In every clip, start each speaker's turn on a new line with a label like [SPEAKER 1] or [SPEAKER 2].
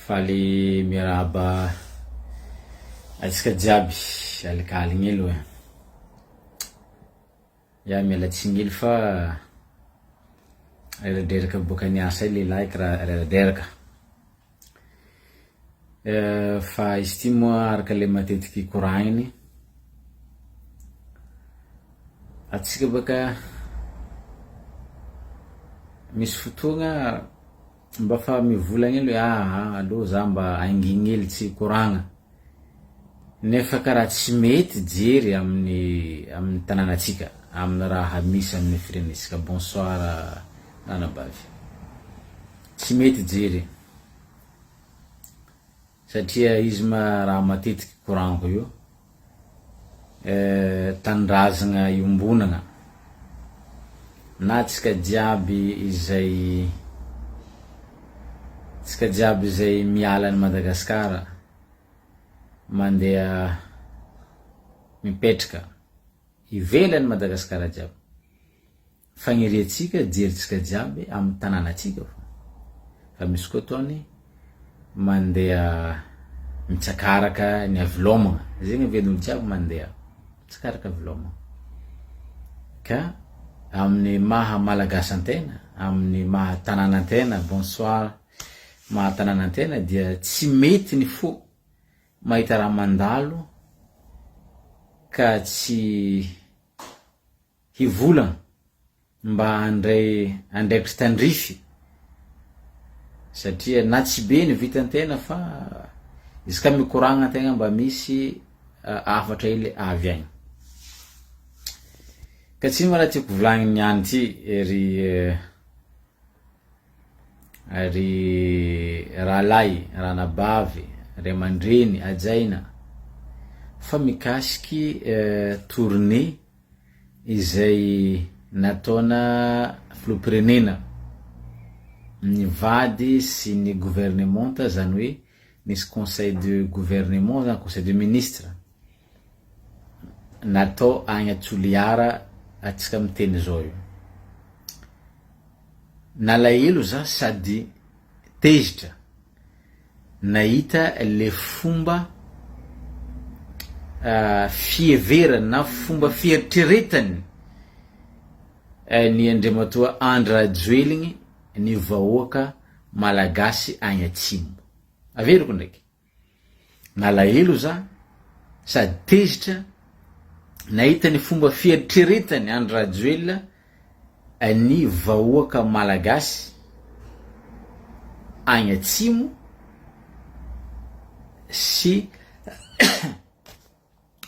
[SPEAKER 1] Faly miarahaba antsika jiaby alikaligny elo e. Ya miala tsiny hely fa reradreraka boaka niasa io lehilahy ka raha reradreraka. Fa izy ty moa araka le matetiky koragniny, antsika baka misy fotoagna mba fa mivolagna hely hoe aa aleo za mba hangigny hely tsy hikoragna, nefa karaha tsy mety jery amin'ny amin'ny tanànatsika, amin'ny raha misy amin'ny firenentsika. Bonsoir ranabavy. Tsy mety jery satria izy ma raha matetiky koragniko io, tanindrazagna iombonagna na tsika jiaby izay tsika jiaby izay miala an'i Madagasikara mandeha mipetraka ivelan'i Madagasikara jiaby. Fagniriantsika jerintsika jiaby amin'ny tanànantsika fô fa misy koa ataony mandeha mitsakaraka ny havilômagna, zegny avian'olo jiaby mandeha mitsakaraka havilômagna ka amin'ny maha malagasy antegna, amin'ny maha tanàna antegna, bonsoir, maha tanàna antegna dia tsy mety ny fo mahita raha mandalo ka tsy hivolagna mba handray andraikitry tandrify satria na tsy be ny vitan-tegna fa izy ka mikoragna tegna mba misy hafatra hely avy agny. Ka tsy ino ma raha tiako volagniny niany ty ry ry rahalahy, ranabavy, ray aman-dreny hajaina fa mikasiky tournée izay nataona filoham-pirenena nivady sy ny governemanta zany hoe nisy conseil de gouvernement zany conseil de ministre natao agny Toliara atsika miteny zao io. Nalahelo za sady tezitra nahita le fomba fiheverany na fomba fieritreretany ny Andriamatoa Andry Rajoeligny ny vahoaka Malagasy agny Atsimo. Averiko ndraiky. Nalahelo za sady tezitra nahita ny fomba fieritreretany Andry Rajoelina ny vahoaka Malagasy agny atsimo sy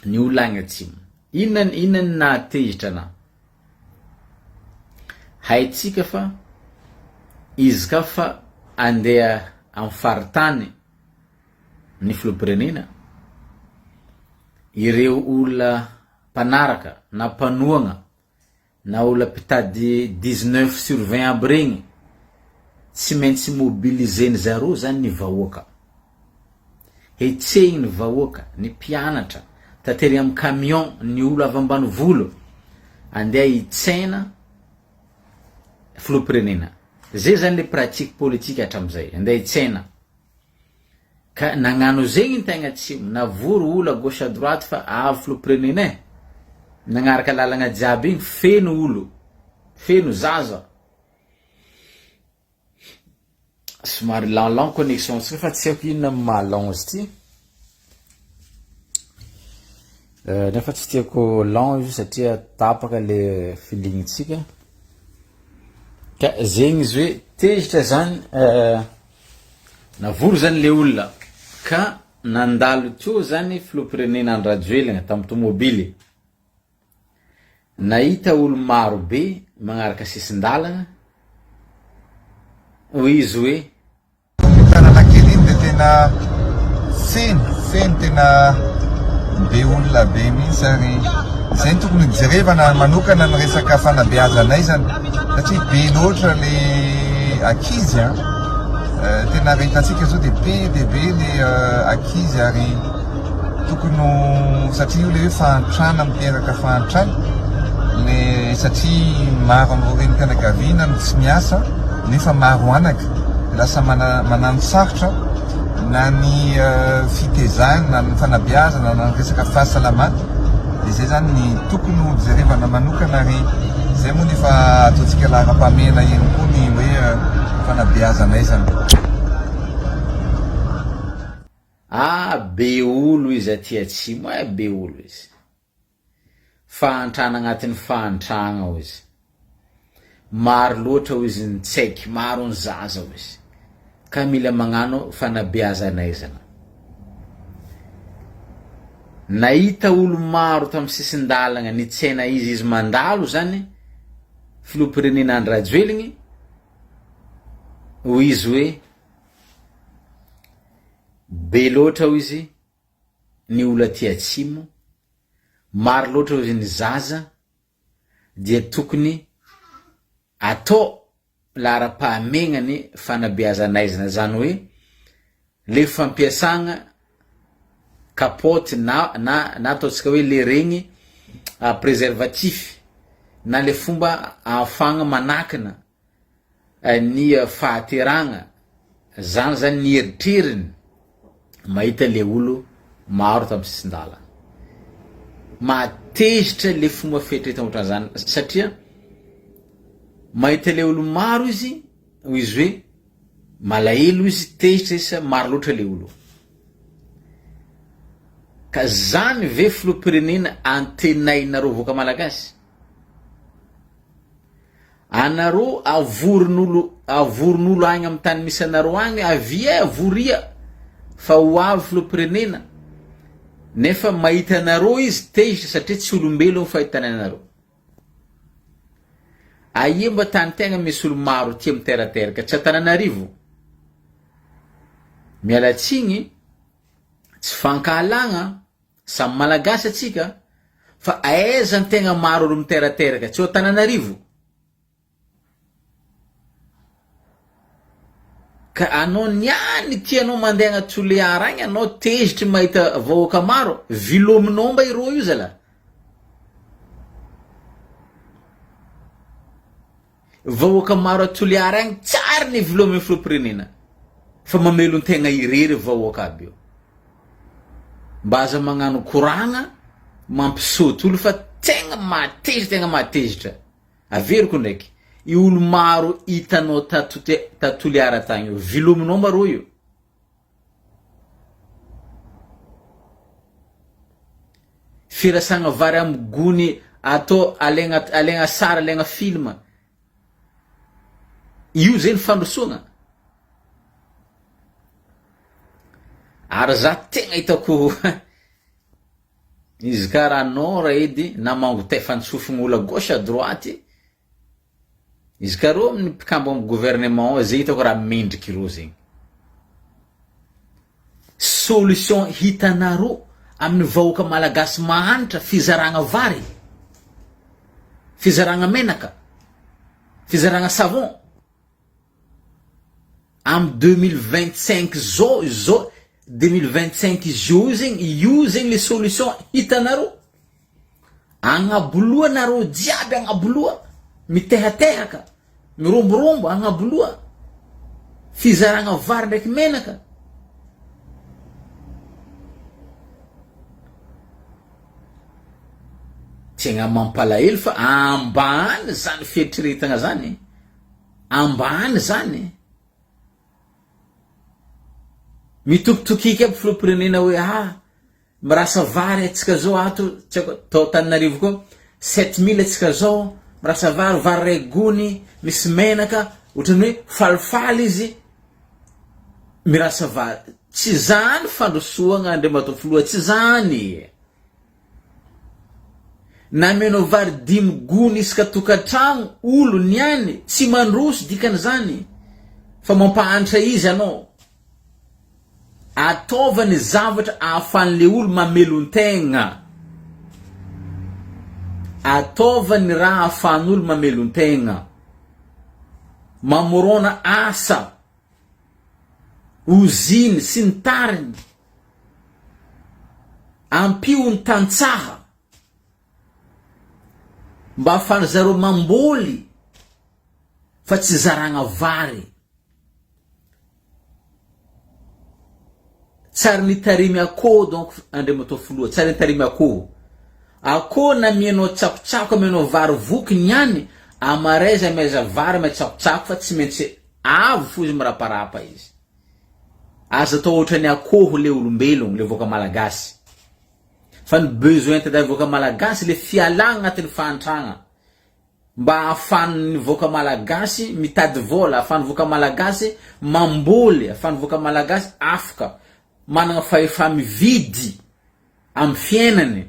[SPEAKER 1] ny olona agny atsimo. Inona inona ny nahatezitra anah? Haintsika fa izy ka fa andeha amin'ny faritany ny filoham-pirenena, ireo olona mpanaraka na mpanohagna na olona mpitady 19 sur 20 aby regny, tsy maintsy mobiliser-ny zareo zany ny vahoaka. Hetsehiny ny vahoaka, ny mpianatra, taterigny amin'ny camion ny olo avy ambanivolo andeha hitsena filoham-pirenena. Zay zany le pratique politique hatramizay, andeha hitsena. Ka nagnano zegny ny tegna atsimo, navory olo à gauche à droite fa avy filoham-pirenena e, nagnaraka lalagna jiaby igny feno olo, feno zaza. Somary lent lent connexion tsika fa tsy haiko inona ny maha lent izy ity. Nefa tsy tiako lent izy satria tapaka le feeling-tsika. Ka zegny izy hoe tezitra zany navory zany le olona ka nandalo teo zany filoham-pirenena Andry Rajoelina tamin'ny tomobily. Nahita olo maro be magnaraka sisin-dalagna, hoy izy hoe.
[SPEAKER 2] Iny tanàna kely iny dia tena feno, feno tena be olona be mihitsy ary izay no tokony hojerevana manokana ny resaka fanabeazana aizana satria be loatra le ankizy an, tena raha hitantsika zao dia be dia be le ankizy ary Tokony ho satria io le hoe fahantrana miteraka fahantrana le satria maro amin'ireo renim-pianakaviana no tsy miasa nefa maro anaka de lasa manano sarotra. na ny fitezana na ny fanabeazana na ny resaka fahasalamana dia izay izany ny tokony ho jerevana manokana ary izay moa no efa ataontsika laharam-pahamehana ihany koa ny hoe fanabeazana aizana.
[SPEAKER 1] Ah be olo izy aty atsimo eh be olo izy. Fahantrana agnatin'ny fahantragna hoy izy. Maro loatra hoy izy ny tsaiky, maro ny zaza hoy izy. Ka mila magnano fanabeazan'aizana. Nahita olo maro tamin'ny sisin-dalagna nitsena izy izy mandalo zany filoham-pirenena Andry Rajoeligny, hoy izy hoe be loatra hoy izy ny olo aty atsimo, maro loatra ozy ny zaza dia tokony atao laharam-pahamehagna ny fanabeazan'aizana, zany hoe le fampiasagna kapoty na na na ataontsika hoe le regny préservatif na le fomba ahafahagna manakana ny fahaterahagna, zany zany ny eritreriny mahita le olo maro tam sisin-dalana. Mahatezitra le fomba fieritreretana otran'zany satria mahita le olo maro izy hoy izy hoe malahelo izy, tezitra izy sa maro loatra le olo. Ka zany ve filoham-pirenena antenainareo vahoaka malagasy? Anareo avorin'olo avorin'olo agny am tany misy anareo agny avia e avoria fa ho avy filoham-pirenena nefa mahita anareo izy tezitra satria tsy olombelogno fahitany anareo. Aia mba tany tegna misy olo maro tia miterateraka tsy Antananarivo? Miala tsigny tsy fankahalagna. Samy malagasy atsika fa aiza ny tegna maro olo miterateraka tsy ao Antananarivo? Ka anao niany tianao mandeha agnaty Tulear agny anao tezitry mahita vahoaka maro, vilominao mba ireo io zalah. Vahoaka maro a Toliara agny tsy ary ny vilomin'ny filoham-pirenena fa mamelon-tegna irery vahoaka aby io. Mba aza magnano koragna mampisaoty olo fa tegna mahatezitra tegna mahatezitra. Averiko ndraiky, i olo maro hitanao tato ta Toliara tagny io, vilominao mba rô io. Firasagna vary amy gony atao alaigna alaigna sary alaigna film io zegny fandrosoagna? Ary za tegna hitako izy kara anao ra edy na mangotefa antsofigny olo à gauche à droite Izy ka reo amin'ny mpikamba ao amin'ny gouvernement ao zay hitako raha mendriky ireo zegny. Solution hitanareo amin'ny vahoaka malagasy mahantra fizaragna vary, fizaragna menaka, fizaragna savon. Am 2025 zao zao 2025 izao io zegny io zegny le solution hitanareo. Agnaboloha nareo jiaby agnaboloha mitehatehaka miromborombo agnaboloha fizaragna vary ndraiky menaka. Tegna mampalahelo fa ambany zany fieritreretagna zany. Ambany zany e. Mitokitokiky aby filoham-pirenena hoe ah mirasa vary atsika zao ato tsy haiko tao Antananarivo koa 7000 atsika zao mirasa vary, vary ray gony misy menaka ohatran'ny hoe falifaly izy mirasa vary. Tsy zany fandrosoagna Andriamatoa Filoha tsy zany e. Namenao vary dimy gony isaka tokantragno olo niany tsy mandroso dikan'izany fa mampahantra izy anao. Ataova ny zavatra ahafahan'le olo mamelon-tegna. Ataova ny raha ahafahan'olo mamelon-tegna. Mamorona asa, usine sy ny tariny. Ampio ny tantsaha mba ahafahan zareo mamboly fa tsy zaragna vary. Tsary nitarimy akoho donc Andriamatoa Filoha, tsary nitarimy akoho. Akoho namianao tsakotsako amianao vary voky niany, amaraiza amaiza vary amai tsakotsako fa tsy maintsy avo fo izy miraparapa izy. Aza atao ohatran'ny akoho le olombelogno, le vahoaka malagasy. Fa ny besoin tadiavy vahoaka malagasy le fialagna agnatin'ny fahantragna. Mba ahafahan'ny vahoaka malagasy mitady vola, ahafahan'ny vahoaka malagasy mamboly, ahafahan'ny vahoaka malagasy afaka managna fahefa-mividy amin'ny fiainany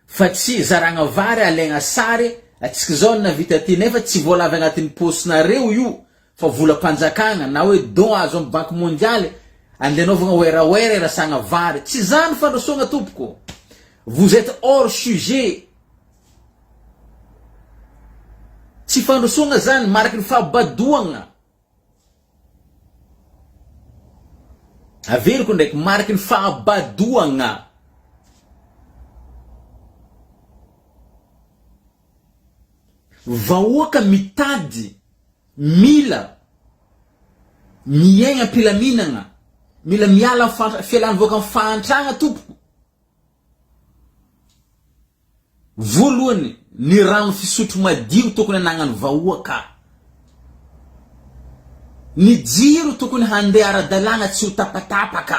[SPEAKER 1] fa tsy zaragna vary alaigna sary atsika zao navita ty nefa tsy vola avy agnatin'ny paosinareo io fa volam-panjakagna na hoe don azo amin'ny banky mondialy andeha anaovagna werawera irasagna vary tsy zany fandrosoagna tompoko vous etes hors sujet Tsy fandrosoagna zany, mariky ny fahabadoagna. Averiko ndraiky, mariky ny fahabadoagna. Vahoaka mitady, mila miaigna am-pilaminagna, mila miala am' fialan'ny vahoaka am' fahantragna tompoko. Voalohany, ny rano fisotro madio tokony anagnan'ny vahoaka. Ny jiro tokony handeha ara-dalàna tsy ho tapatapaka.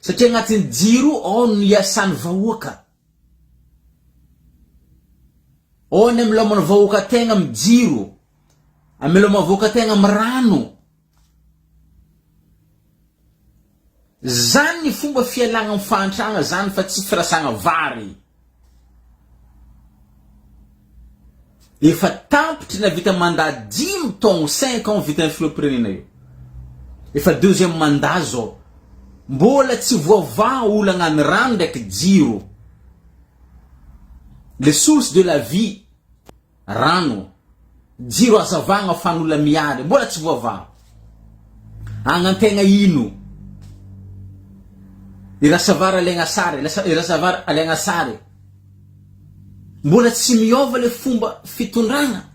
[SPEAKER 1] Satria agnatin'ny jiro ao no iasan'ny vahoaka. Ao ny ameloman'ny vahoaka tegna amin'ny jiro, ameloman'ny vahoaka tegna amin'ny rano. Zany ny fomba fialagna am fahantragna zany fa tsy firasagna vary. Efa tampitry navita mandat dimy taogno cinq ans vitan'ny filoham-pirenena io. Efa deuxième mandat zao. Mbola tsy voavaha olagna ny rano ndraiky jiro. Le source de la vie. Rano, jiro hazavagna fan'olona miary mbola tsy voavaha. Agnantegna ino? I Rasavary alaigna sary, i Rasavary alaigna sary. Mbola tsy miôva le fomba fitondragna.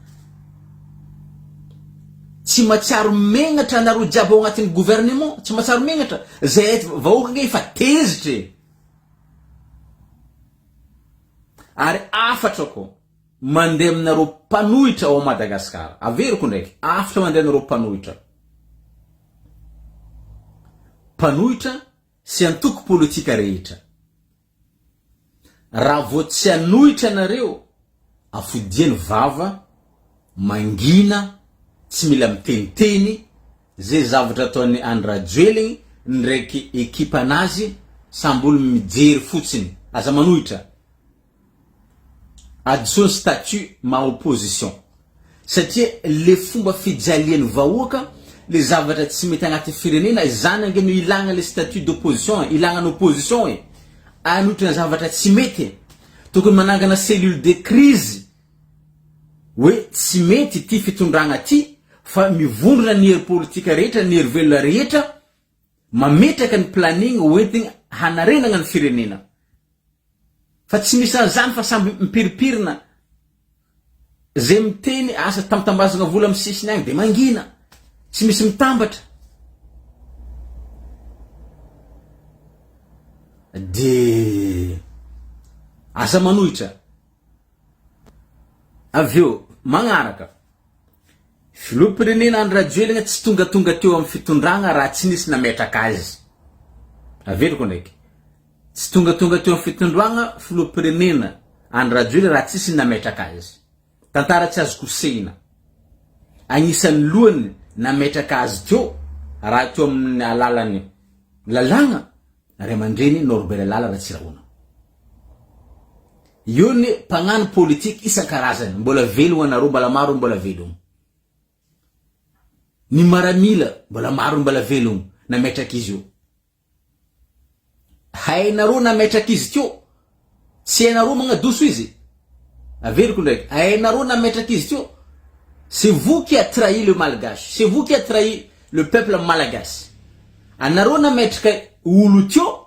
[SPEAKER 1] Tsy matsiaro megnatra anareo jiaby ao agnatin'ny gouvernement, tsy matsiaro megnatra. Zay vahoaka ange efa tezitra e. Ary hafatra ko mandeha aminareo mpanohitra ao Madagascar, averiko ndraiky, hafatra mandeha aminareo mpanohitra, mpanohitra sy antoko politika rehetra, raha vao tsy hanohitra anareo, afodia ny vava, mangina, tsy mila miteniteny, Ze zavatra ataony Andry Rajoeligny ndraiky ekipa anazy samby olo mijery fotsiny aza manohitra adisoa ny statut maha opposition satria le fomba fijaliany vahoaka le zavatra tsy mety agnaty firenena izany ange no ilagna le statut d'opposition e ilagna ny opposition e anohitra ny zavatra tsy mety e tokony manangana cellule de crise hoe tsy mety ity fitondragna ty fa mivondrona ny hery politika rehetra, ny hery velona rehetra mametraka ny planning hoentigny hanarenagna ny firenena. Fa tsy misy an'izany fa samby mipirimpirina, ze miteny asa tambitambazagna vola amin'ny sisiny agny de mangina, tsy misy mitambatra. De aza manohitra. Avy eo, magnaraka, Filoham-pirenena Andry Rajoelina tsy tongatonga teo amin'ny fitondragna raha tsy nisy nametraka azy. Averiko ndraiky, tsy tongatonga teo amin'ny fitondragna Filoham-pirenena Andry Rajoelina raha tsisy nametraka azy. Tantara tsy azo kosehina. Agnisan'ny lohany nametraka azy teo raha teo amin'ny alalan'ny lalàgna Ray aman-dreny Norbert Lala Ratsirahona. Eo ny mpagnano politique isan-karazany, mbola velogno anareo, mbola maro mbola velogno. Ny maramila mbola maro mbola velogno nametraka izy io. Hainareo nametraka izy teo, tsy hainareo magnadoso izy. Averiko ndraiky, hainareo nametraka izy teo. C'est vous qui a trahi le malgache, c'est vous qui a trahi le peuple malagasy. Anareo nametraka olo teo,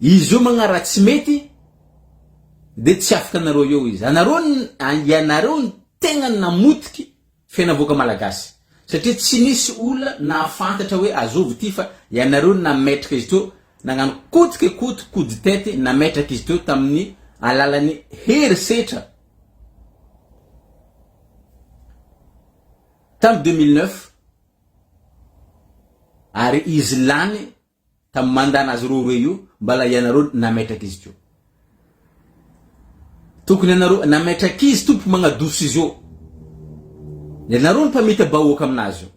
[SPEAKER 1] izy io magnaraha tsy mety de tsy afaka anareo eo izy. Anareo ianareo no tegna namotiky fiainam-bahoaka malagasy. Satria tsy nisy olona nahafantatra hoe azovy ity fa ianareo no nametraka izy teo, nagnano coute que coute, coup de tete nametraka izy teo tamin'ny alalan'ny herisetra. Tamin'ny 2009 ary izy lany Tam mandat nazy roa roe io mbala ianareo nametraka izy ko. Tokony ianareo nametraka izy tompo magnadoso izy io. Ianareo no mpamita bahoaka aminazy io.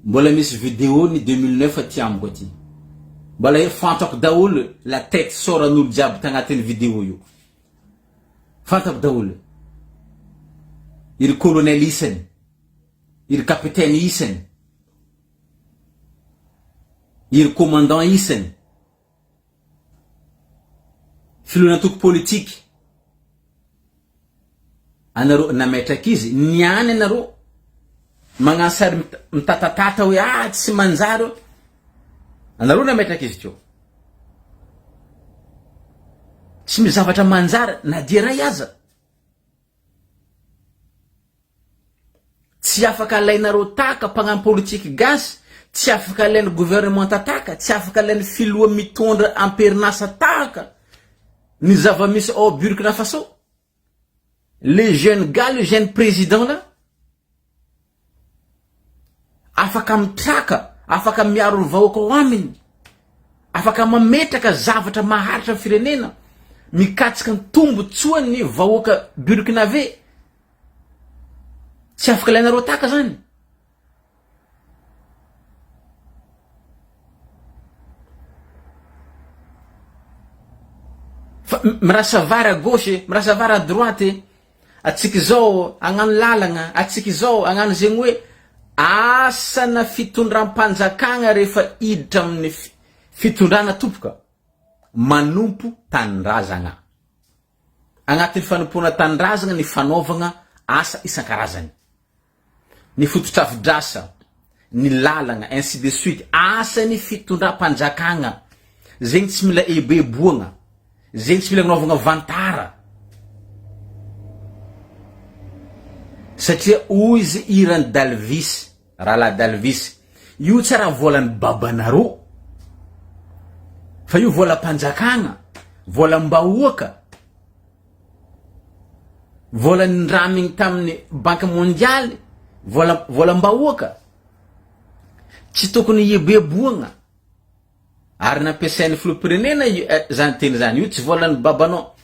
[SPEAKER 1] Mbola misy video ny 2009 aty amiko aty. Mbola fantako daholo la tete sort an'olo jiaby tagnatin'ny video io. Fantako daholo. Iry colonel isany, iry capitaine isany. Iry commandant isany, filohan'antoko politika, anareo nametraka izy, niany anareo magnano sary mitatatata hoe ah tsy manjary eo, anareo nametraka izy teo. Tsy misy zavatra manjary na dia iray aza. Tsy afaka alainareo tahaka mpagnano politique gasy, tsy afaka alain'ny gouvernementa tahaka, tsy afaka alain'ny filoha mitondra amperinasa tahaka ny zava-misy ao Burkina Faso. Le jeune gars, le jeune président là, Afaka mitraka, afaka miaro ny vahoaka ao aminy, afaka mametraka zavatra maharitra ny firenena, mikatsaka ny tombotsoan'ny vahoaka burkinabé. Tsy afaka alainareo tahaka zany. Fa mirasa vary à gauche, mirasa vary à droite. Atsika izao hagnano lalagna, atsika izao hagnano zegny hoe asana fitondram-panjakagna rehefa hiditra amin'ny fitondrana tompoka, manompo tanindrazagna. Agnatin'ny fanompoana tanindrazagna ny fanaovagna asa isan-karazany. Ny fototrafidrasa, ny lalagna, ainsi de suite, asan'ny fitondram-panjakagna, zegny tsy mila eboeboagna, zegny tsy mila agnaovagna vantara, satria hoy izy hiran'i Dalvis, rahalahy Dalvis, io tsy raha volan'ny babanareo, fa io volam-panjakagna, volam-bahoaka. Vola nindramigny tamin'ny banky mondialy, vola volam-bahoaka, tsy tokony hieboeboagna, ary nampiasain'ny filoham-pirenena io zany teny zany, io tsy volan'ny babanao,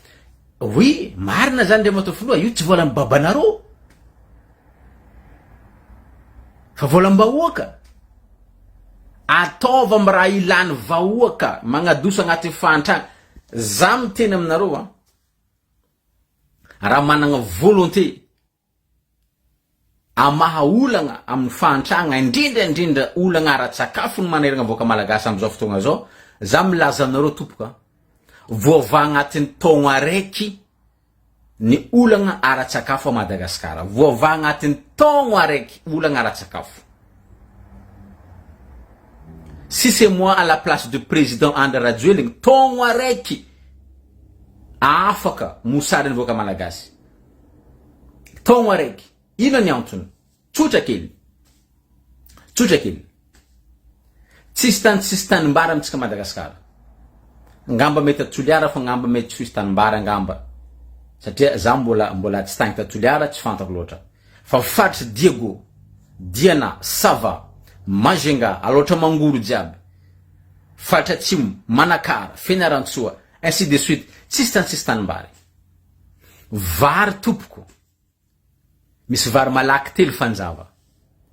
[SPEAKER 1] oui marina zany Andriamatoa filoha, io tsy volan'ny babanareo, fa volam-bahoaka, ataova amy raha ilany vahoaka, magnadoso agnatin'ny fahantrana, za miteny aminareo an. Raha managna volonté hamaha olagna amin'ny fahantragna, indrindra indrindra olagna ara-tsakafo ny maneragna vahoaka malagasy amizao fotoagna zao, za milaza aminareo tompoko a, voavaha agnatin'ny taogno araiky ny olagna ara-tsakafo à Madagasikara, voavaha agnatin'ny taogno araiky olagna ara-tsakafo. Si c'est moi à la place de président Andry Rajoelina, taogno araiky afaka mosary ny vahoaka malagasy. Taogno araiky. Inona ny antony? Tsotra kely. Tsotra kely. Tsisy tany tsisy tanimbary amintsika Madagasikara. Angamba mety a Toliara fa angamba mety tsy hisy tanimbary angamba. Satria za mbola mbola tsy tagny ta Toliara tsy fantako loatra. Fa faritry Diego, Diana, Sava, Majunga, Alaotra Mangoro jiaby. Faritra Atsimo, Manakara, Fianarantsoa, ainsi de suite, tsisy tany tsisy tanimbary. Vary tompoko, misy vary malaky telo fanjava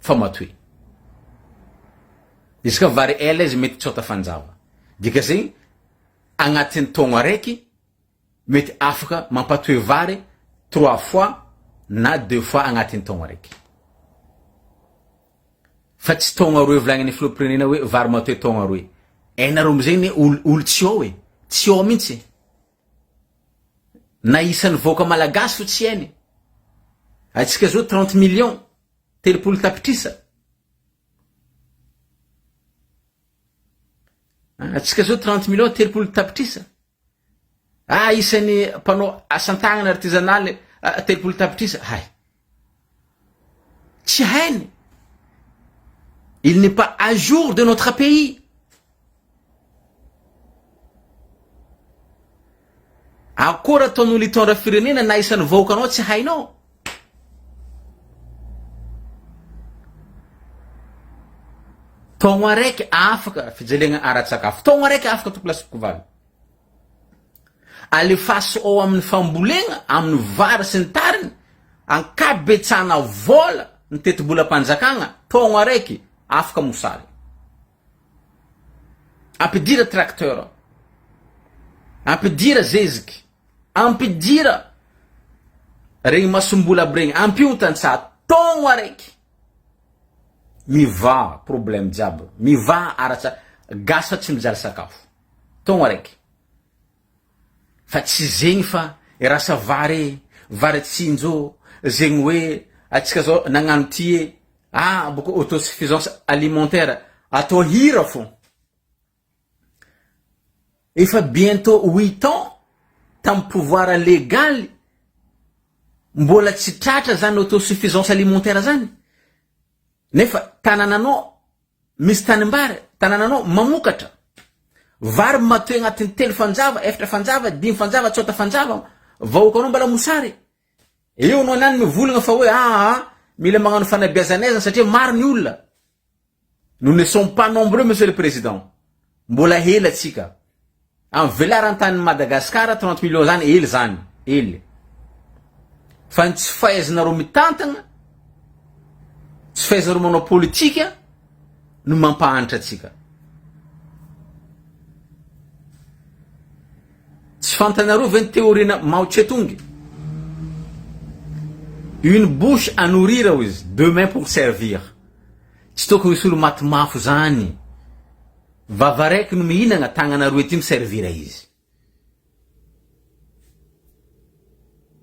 [SPEAKER 1] fa matoe. Izy ka vary ela izy mety tsota fanjava. Dika zegny agnatin'ny taogno araiky mety afaka mampatoe vary trois fois na deux fois agnatin'ny taogno araiky. Fa tsy taogno aroe volagnin'ny filoham-pirenena hoe vary matoe taogno aroe. Hainareo amizay ne olo olo tsy ao e. Tsy ao mintsy e. Na isan'ny vahoaka malagasy fo tsy hainy. Atsika zao 30 millions, 30 tapitrisa. Atsika zao 30 millions, 30 tapitrisa. Ah isan'ny mpanao asan-tagnana artisanal 30 tapitrisa. Hay. Tsy hainy. Il n'est pas à jour de notre pays. Akory ataon'olo hitondra firenena na isan'ny vahoakanao tsy hainao? Taogno araiky afaka fijaliagna ara-tsakafo, taogno araiky afaka tokony lasa vavy. Alefaso ao amin'ny fambolegna, amin'ny vary sy ny tariny, ankabetsahana vôla ny tetibolam-panjakagna, taogno araiky afaka mosary. Ampidira tracteur, ampidira zeziky, ampidira regny masomboly aby regny, ampio tantsaha, taogno araiky mivaha problème jiaby, mivaha ara-tsa, gasy fa tsy mijaly sakafo, taogno araiky. Fa tsy zegny fa rasa vary e, vary tsinjo, zegny hoe atsika zao nagnano ty e, ah boko autosuffisance alimentaire, atao hira fô. Efa bientôt huit ans tam pouvoir legaly mbola tsy tratra zany autosuffisance alimentaire zany, nefa tanananao Misy tanimbary, tanànanao mamokatra vary matoy agnatin'ny telo fanjava, efatra fanjava, dimy fanjava, tsôta fanjava, vahoakanao mbala mosary. Eo anao niany mivolagna fa hoe aa mila magnano fanabeazan'aizana satria maro ny olona. Nous ne sommes pas nombreux monsieur le président. Mbola hela tsika. Amin'ny velaran-tanin'i Madagascar 30 millions zany ela zany, ela. Fa ny tsy fahaizanareo mitantagna, tsy fahaizanareo manao politika no mampahantra antsika. Tsy fantanareo ve ny théorie-na Mao Tse-tung? Une bouche à nourrir hoy izy, deux mains pour servir. Tsy tokony hisy olo maty mafy zany. Vava raiky no mihinagna, tagnana roe ty mi-servir izy.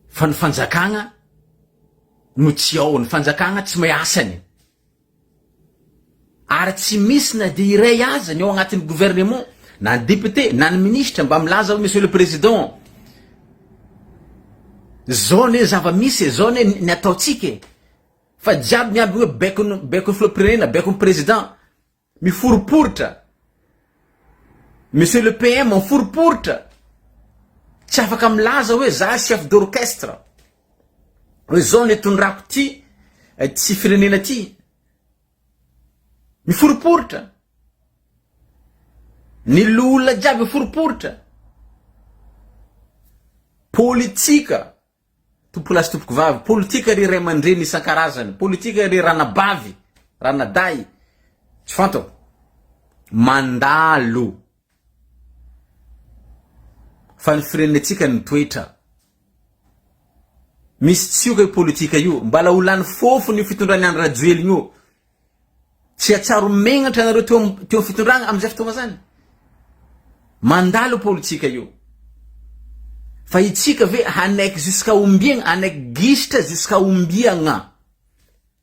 [SPEAKER 1] Fa ny fanjakagna no tsy ao, ny fanjakagna tsy mahay asany. Ary tsy misy na dia iray aza ny ao agnatin'ny gouvernement, na ny député, na ny ministre mba milaza hoe monsieur le président, zao anie zava-misy e, zao anie ny ataontsika e. Fa jiaby miambigny hoe baikon'ny baikon'ny filoham-pirenena, baikon'ny président. Miforiporitra. Monsieur le PM miforiporitra. Tsy afaka milaza hoe za chef d'orchestre. Hoe zao ny itondrako ty ty firenena ty. Miforiporitra. Ny loholona jiaby miforiporitra. Politika. Tompokolahy sy tompokovavy, politika ry ray aman-dreny isan-karazany, politika ry ranabavy, ranadahy, tsy fantako, mandalo fa ny firenentsika nitoetra. Misy tsioka io politika io, mbala ho lany fofona io fitondran'i Andry Rajoelina io. Tsy hatsiaro megnatra anareo teo am teo am fitondragna amizay fotoagna zany. Mandalo politika io. Fa itsika ve hanaiky jusqu'à ombiagna, hanaiky gisitra jusqu'à ombiagna?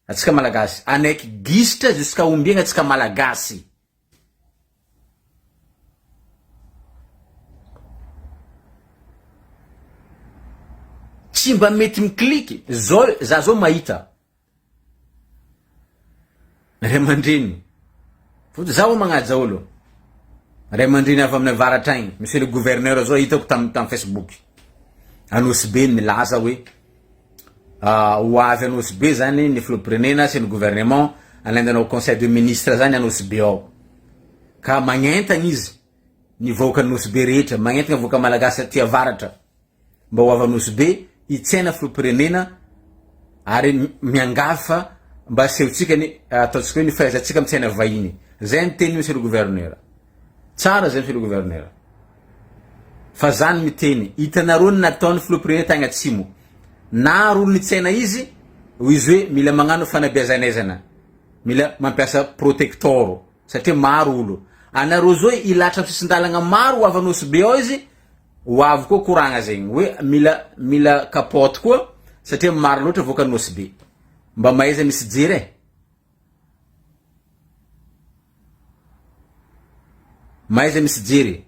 [SPEAKER 1] Atsika Malagasy, hanaiky gisitra jusqu'à ombiagna atsika Malagasy? Tsy mba mety mikliky, zao za zao mahita. Ray aman-dreny, fotony za ho'a magnaja olo, ray aman-dreny avy amin'ny avaratra agny, monsieur le gouverneur zao hitako tam tam facebook, Anosibe nilaza hoe ho avy Anosibe zany ny filoham-pirenena sy ny gouvernement hanendanao conseil de ministre zany Anosibe ao, ka magnentagna izy ny vahoakan'i Nosy-Be rehetra, magnentagna vahoaka malagasy aty avaratra. mba ho avy Anosibe hitsena filoham-pirenena ary miangavy fa mba asehontsika ny ataontsika hoe ny fahaizantsika mitsena vahiny. Zay ny teniny monsieur le gouverneur. Tsara zay monsieur le gouverneur. Fa za ny miteny, hitanareo ny nataon'ny filoham-pirenena tagny atsimo. Naro olo nitsena izy, hoy izy hoe mila magnano fanabeazanaizana, mila mampiasa protector satria maro olo. Anareo zao hilatra am sisin-dalagna maro ho avy Anosibe ao izy, Ho avy koa koragna zegny hoe mila mila capote koa satria maro loatra voaka Nosy Be. Mba mahaiza misy jery e. Mahaiza misy jery.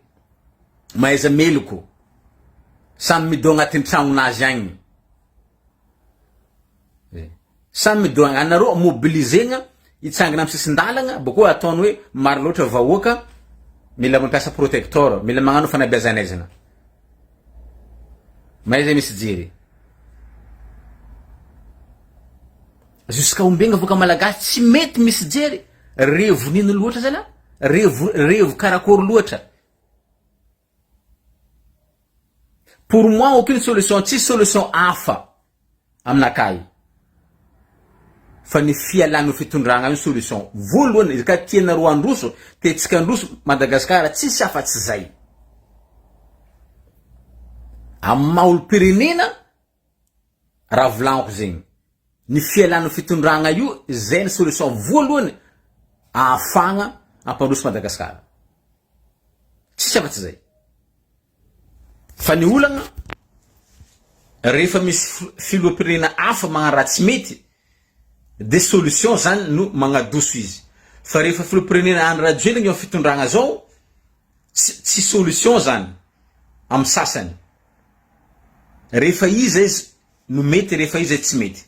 [SPEAKER 1] Mahaiza meloko. Samy midô agnatin'ny tragnonazy agny. Samy midona anareo mobilisegna hitsangana am sisin-dalagna bôkô ataony hoe maro loatra vahoaka mila mampiasa protecteur, mila magnano fanabeazanaizana. Mahaiza misy jery. Jusqu'à ombiagna vahoaka malagasy tsy mety misy jery, revo nino loatra zalah, revo revo karakôry loatra. Pour moi aucune solution, tsisy solution hafa aminakahy fa ny fialana io fitondragna io solution voalohany izy ka tianareo handroso tiantsika handroso Madagascar tsisy afa tsy zay amin'ny maha olom-pirenena raha volagniko zegny ny fialana io fitondragna io zay ny solution voalohany ahafagna hampandroso Madagascar. Tsisy afa-tsy zay. Fa ny olagna, rehefa misy filoham-pirenena hafa magnano raha tsy mety, de solution zany no magnadoso izy. Fa rehefa filoham-pirenena Andry Rajoelina eo am fitondragna zao, tsy tsy solution zany am sasany. Rehefa iza izy no mety, rehefa iza izy tsy mety.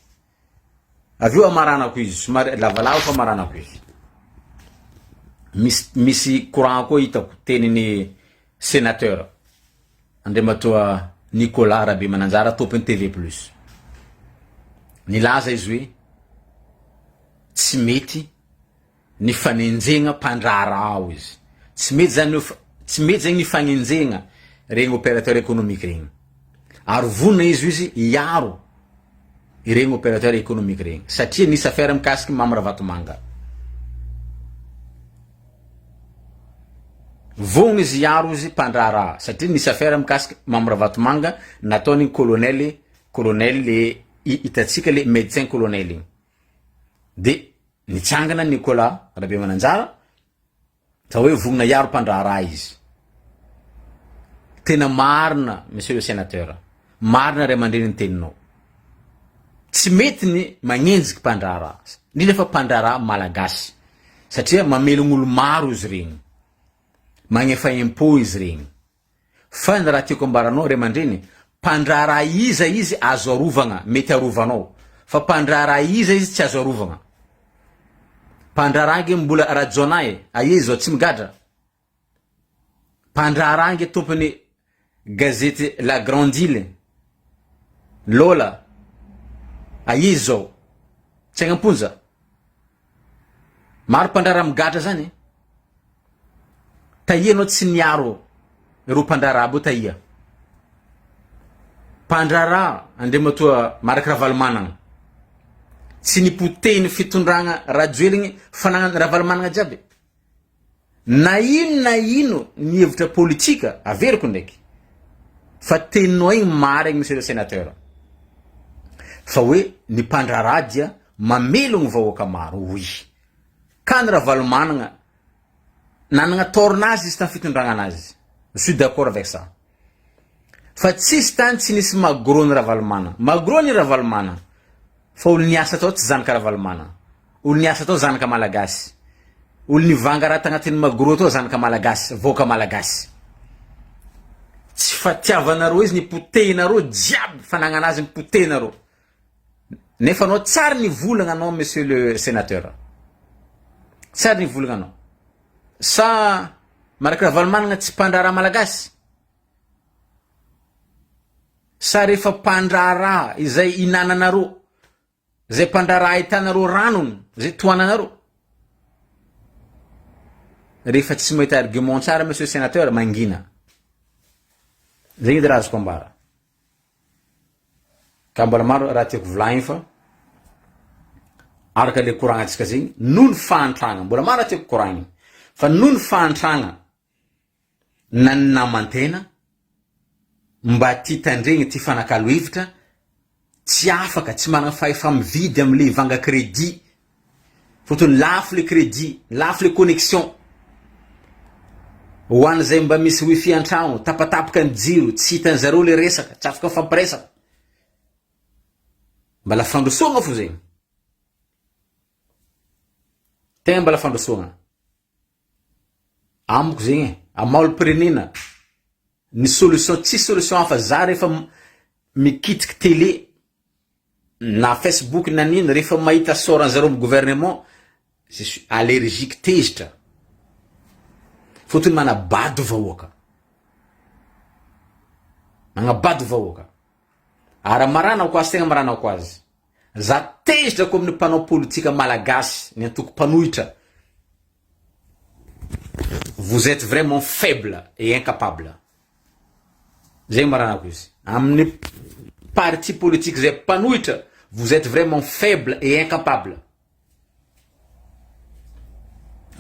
[SPEAKER 1] Avy eo amaranako izy, somary lavalava fa amaranako izy. Misy misy courant koa hitako tenin'ny sénateur Andriamatoa Nicolas Rabemananjara tompon'ny TV plus. Nilaza izy hoe tsy mety ny fanenjehagna mpandraharaha hoy izy. Tsy mety zany hoe tsy mety zegny ny fagnenjehagna regny opérateur économique regny. Ary vonona izy hoy izy hiaro iregny opérateur économique regny satria nisy affaire mikasiky Mamy Ravatomanga. Vonona izy hiaro izy mpandraharaha satria nisy affaire mikasiky Mamy Ravatomanga nataon'igny colonel colonel le hitantsika le médecin colonel igny. De Nitsangana Nicolas Rabemananjara fa hoe vonona hiaro mpandraharaha izy. Tena marina monsieur le sénateur, marina ray aman-dreny ny teninao. Tsy mety ny magnenjiky mpandraharaha, indrindra fa mpandraharaha malagasy satria mamelogno olo maro izy regny, magnefa impôt izy regny. Fa ny raha tiako ambara anao ray aman-dreny, mpandraharaha iza izy azo arovagna, mety arovanao, fa mpandraharaha iza izy tsy azo arovagna? Mpandraharaha ange mbola Rajaonah e, aia izy zao tsy migadra? Mpandraharaha ange tompony gazety la grande ile, Lola, aia izy zao? Tsy agny am-ponja? Maro mpandraharaha migadra zany e. Tahia anao tsy niaro ireo mpandraharaha aby io tahia. Mpandraharaha Andriamatoa Marc Ravalomanana. Tsy nipotehin'ny fitondragna Rajoeligny fanagnan'i Ravalomanana jiaby. Na ino na ino ny hevitra politika, averiko ndraiky, fa teninao igny marigny monsieur le sénateur, fa hoe ny mpandraharaha dia mamelogno vahoaka maro, oui. Ka ny Ravalomanagna nanagna tort nazy izy tam fitondragna anazy, je suis d'accord avec ça. Fa tsisy tany tsy nisy magro ny Ravalomanana. Magro ny Ravalomanana. Fa olo niasa tao tsy zanaka Ravalomanana. Olo niasa tao zanaka Malagasy. Olo nivanga raha tagnatin'ny magro tao zanaka Malagasy, vahoaka Malagasy. Tsy fatiavanareo izy nipotehinareo jiaby fanagnana azy nipotehinareo. Nefa anao tsary nivolagna anao monsieur le sénateur. Tsary nivolagna anao. Sa Marc Ravalomanana tsy mpandraharaha malagasy? Sa rehefa mpandraharaha izay hinananareo, izay mpandraharaha ahitanareo ranony, izay tohananareo? Rehefa tsy mahita argument tsara monsieur sénateur, mangina. Zegny edy raha azoko ambara. Ka mbola maro raha tiako volagniny fa araka le koragnantsika zegny noho ny fahantragna, mbola maro raha tiako koragniny fa noho ny fahantragna na ny naman-tegna mba tia tandregny tia fanakalo hevitra Tsy afaka, tsy manana fahefa-mividy amle vanga crédit, fotony lafo le crédit, lafo le connexion, ho an'izay mba misy wifi an-tragno, tapatapaka ny jiro, tsy hitan'zareo le resaka, tsy afaka mifampiresaka, mbala fandrosoagna fo zegny, tegna mbala fandrosoagna. Amiko zegny e, am maha olom-pirenena, ny solution tsisy solution hafa, za rehefa mikitiky tele. Na Facebook na nino rehefa mahita sort anzareo am gouvernement je suis allergique tezitra fotony manabado vahoaka magnabado vahoaka ary maranako azy tegna maranako azy za tezitra ko amin'ny mpanao politika malagasy ny antoko mpanohitra vous etes vraiment faible et incapable Zay maranako izy. Amin'ny parti politique zay mpanohitra, vous etes vraiment faible et incapable.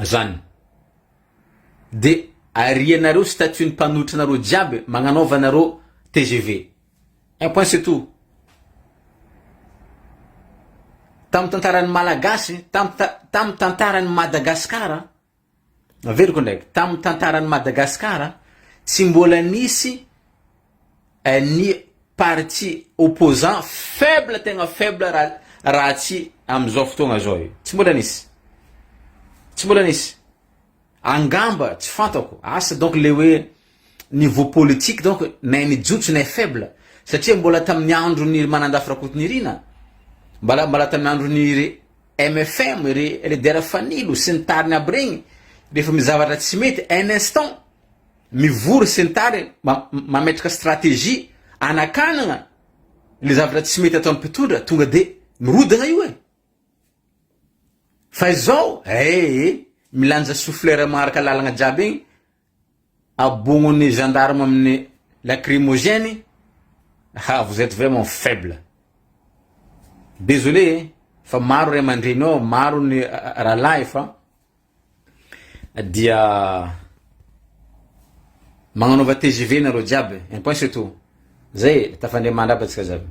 [SPEAKER 1] Zany. De arianareo statut ny mpanohitra nareo jiaby, magnanaova nareo tgv. Un point c'est tout. Tamin'ny tantaran'ny Malagasy, tamin'ny tantaran'i Madagasikara, Averiko ndraiky, tamin'ny tantaran'i Madagasikara, tsy mbola nisy ny parti opposant faible tegna faible raha raha tsy amin'izao fotoagna zao io. Tsy mbola nisy. Tsy mbola nisy. Angamba, tsy fantako, asa donc le hoe niveau politique donc nay nijotso nay faible satria mbola tamin'ny andron'i Manandafy Rakotonirina, mbala mbala tamin'ny andron'i MFM, ry leader Fanilo sy ny tariny aby regny, rehefa misy zavatra tsy mety, un instant, mivory sy ny tariny, mametraka stratégie anakanagna le zavatra tsy mety ataon'ny mpitondra, tonga de mirodagna io e! Fa izao, ee, milanja souffleur magnaraka lalagna jiaby igny, Abognon'ny gendarme amin'ny lacrymogène ha vous etes vraiment faible désolé eh fa maro ray aman-dreny ao maro ny rahalahy fa dia magnanaova tgv nareo jiaby un point c'est tout zay e tafandray mandrapa antsika jiaby.